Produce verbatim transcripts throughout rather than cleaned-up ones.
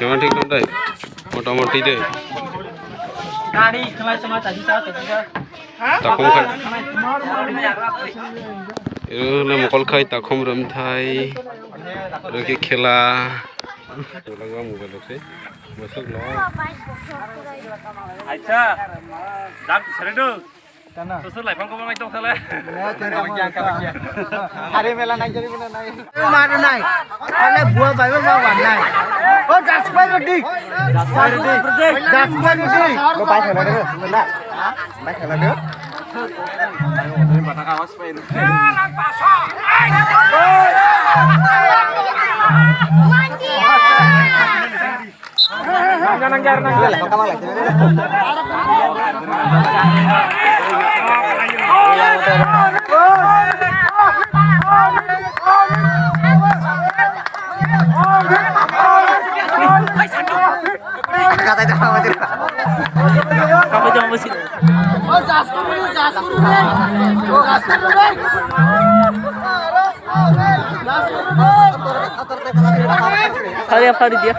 Kemana thik dong dai? Motamoti dai. Gari khlai tongma tadi sa tadi sa. Takhum khai. Khlai tongma. Ero le mokol khai takhum romthai. Ero khe khela. Mobile rok se. Bosok lo. Acha. Dak sare do. Tana. Susur laifang ko mai tong sale. Are mela nai jari buna nai. Mar nai. Ale bua bai ba wan nai. O Jaspai Reddy. Jaspai Reddy. Jaspai Reddy. Lo bai khala de. Na. Bai khala de. Hurry up, hurry dia.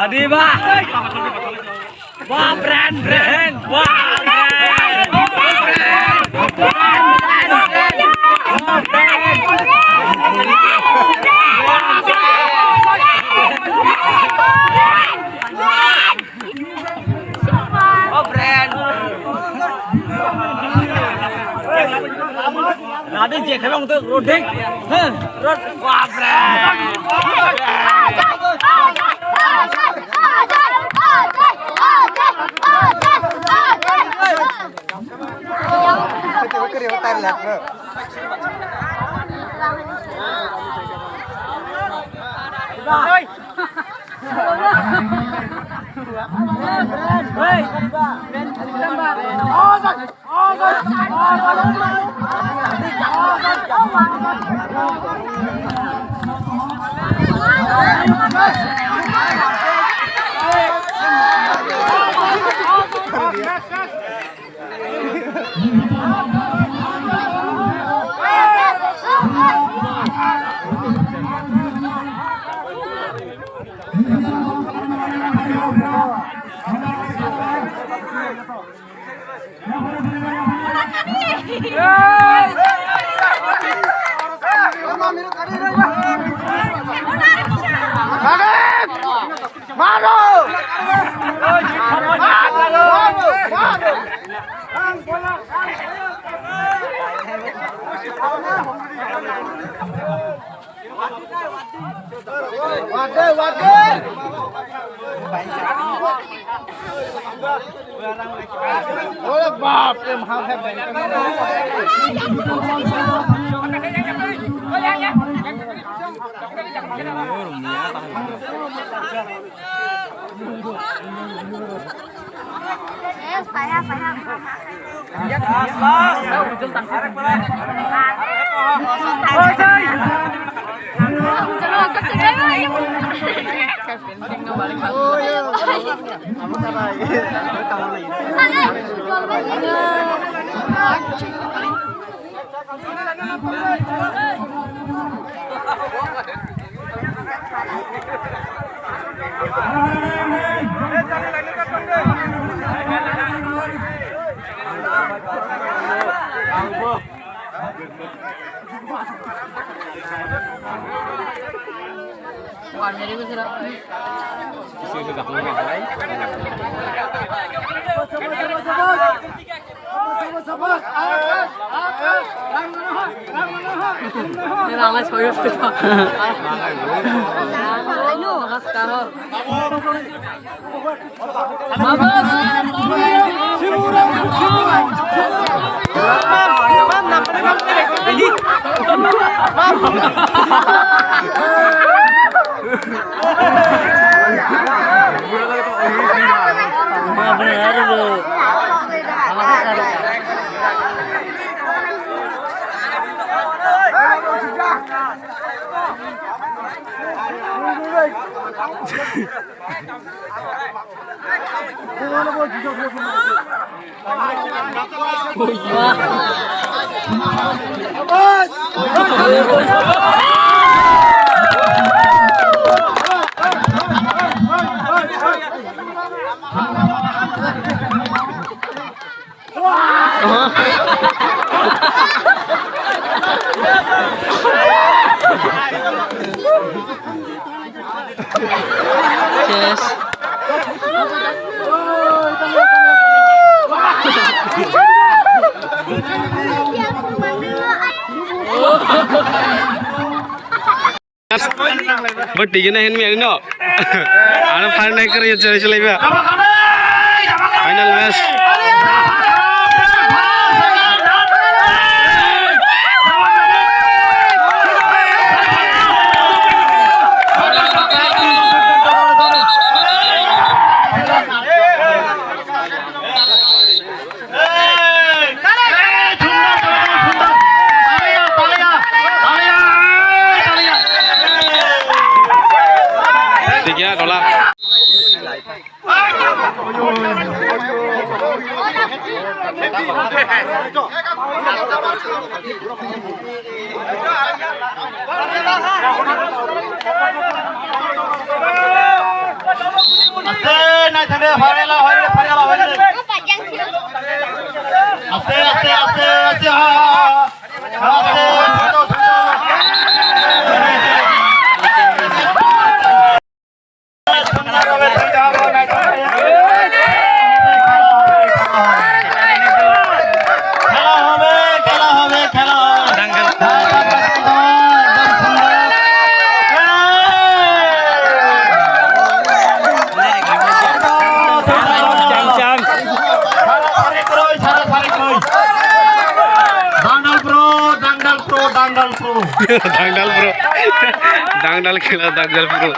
Adi ba. Wah, brand, brand. Wah, brand. Wah, brand. Oh, brand. Nadi je khabang to road dek. Hah, road. Wah, brand. Maro! Maro! Maro! Wade, wade! Ore bap re, maha bhai. Yes. Bo tigina hen mi no. Ano final kare yo chale chale ba. Final match. Tigya gola. Aste, nai thangde, pharela, pharela, pharela, pharela. Aste, aste, aste, aste, ha, ha, ha. Aste, thangdo, thangdo. খেলা হবে, খেলা হবে, খেলা হবে। Dangdal pro, dangdal pro, dangdal pro. Dangdal pro. Dangdal khela, dangdal pro.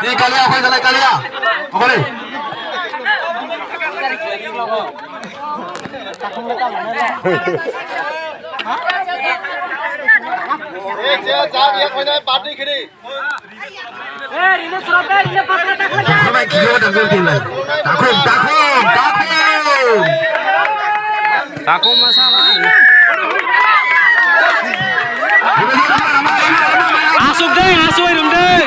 Ni kalia, okhai jalai kalia. Okhai. Ei, je, ja, ya, khoi na, party khiri. Dakhuk, dakhuk, dakhuk. Dakhuk masa man. Asuk deh, asuk irum deh.